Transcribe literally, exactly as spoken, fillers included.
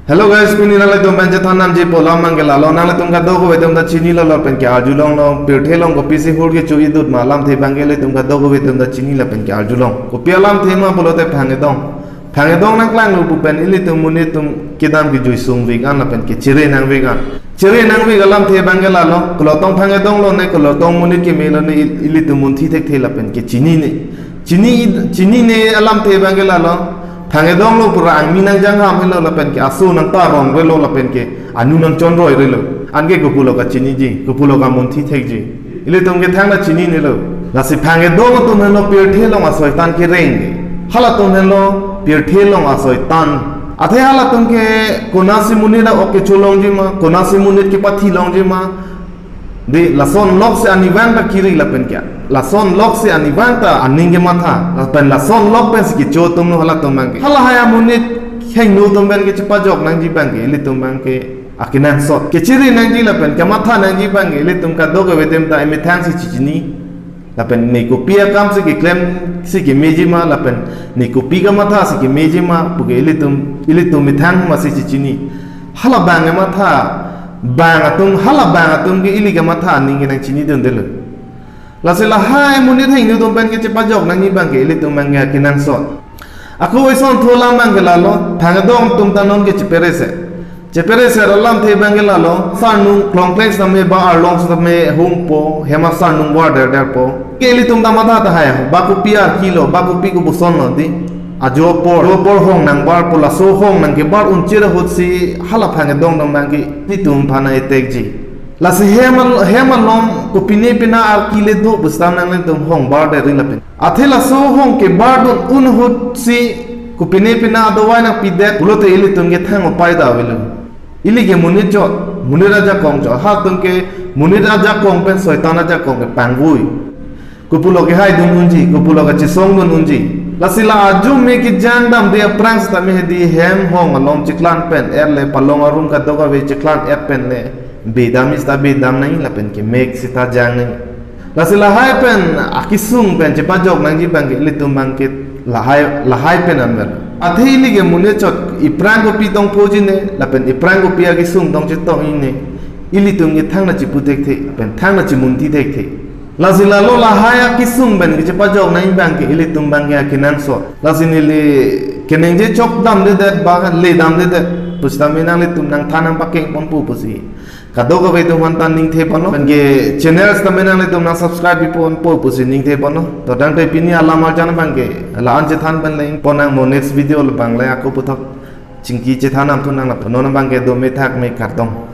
Hello guys, pini nanglitum pen chethan namji pu alam abang ke lalo, nanglitum kadokave atum ta chinilo lapen ke arjulonglo, pirthe along kopisi hur kecho idut ma alamthe abang ke ilitum kadokave atum ta chini lapen ke arjulong. Kopi alamthe ma pulote phangedong. Phangedong nangklanglo pu pen ilitum monit atum kedam kejui sungvek an lapen ke chere nangvek an. Chere nangvek alamthe abang ke lalo, kolotong phangedong lone, kolotong monit keme lone il-, ilitum munthi thekthe lapen ke chinine. Chini, chinine alamthe abang ke lalo, phangedonglo pura angmi nangjang ham helo lapen ke aso nangta rongrelo lapen ke anu nangchonroirelo. Anke kopulo kachiniji, kopulo kamunthi thekji. Ilitum ke thangta chininelo. Lasi phangedong atum henlo pirthe along asoitan kereng. Halatum henlo pirthe along asoitan. Athe halatum ke konatsi monit a-ok kecho longji ma, konatsi monit kepathi longji ma. Di lason lok si arnivang ta kiri lapen ke. Lason lok si arnivang ta aning kematha. Lapen lason lok pensi kecho atumlo halatum abang ke. Halahai amonit hingno atum pen ke chepajok nangji abang ke, ilitum abang ke akenangsot. Kechere nangji lapen kematha nangji abang ke, ilitum kadokave atum ta emethang si chichini. Lapen ne kopi akam si keklem si kemeji ma, lapen ne kopi kamatha si kemeji ma, puke ilitum, ilitum methang ma si chichini. Hala abang kematha, abang atum, hala abang atum ke ili kematha aning ke nangchinidundelo. Lasi lahai monit hingno atum pen ke chepajok nangji abang ke ilitum abang ke akenangsot. Ako ison thu alam abang ke lalo, phangedong atum ta non ke cheperese. Cheperese alamthe abang ke lalo, sarnung klongkleng sitame ba arlong sitame hungpo, hem asarnung var derderpo. Ke ilitum ta matha tahai, ba kopi arkilo, ba kopi kopusonlo di. Ajo apor, ajo apor hong nangbarpo, laso hong nangkebar unchir ahut si hala phangedong atum abang ke ilitum aphan a-attack ji. Lasi hem al-, hem along kopine pine arki le do pusitame nanglitum hong barderi lapen. Athe laso hong kebardun un ahut si kopine pine adovai nangpidet pulote ilitum ke thang upai ta avelo. Ili ke monit chot, monit ajakong chot, halatum ke monit ajakong pen soitan ajakong ke pangvui. Kopulo kehaidun unji, kopulo kachesongdun unji. Lasi la ajo me kejang damde aphrang sitame hedi hem hong along chiklan pen erle, palong arum kadokave chiklan et pen le. Bedam sita bedam nangji lapen ke mek sita jang nangji. Lasi lahai pen akesung pen chepajok nangji abang ke ilitum abang ke lahai, lahai pen anver. Athe ili ke monit chot iphrang kopi tongphoji ne, lapen iphrang kopi akesung tong chetongji ne. Ilitum ke thangta chipu thekthe, lapen thangta chimunthi thekthe. Lasi lalo lahai akesung pen kechepajok nangji abang ke ilitum abang ke akenangsot. Lasi neli keningje chok damdedet ba le damdedet. Pusitame nanglitum nangthan nangpakeng ponpo pusi kadokave atum aphan ta ningthe ponlo. Lapen ke channel sitame nanglitum nang subscribe ponpo pusi ningthe ponlo. To tangte pini alam arjan abang ke la-an chethan pen le-ingpon nang mo, next video le abang le ako puthot chingki chethan nangthu nang lapen non abang ke dome thakme, kardom.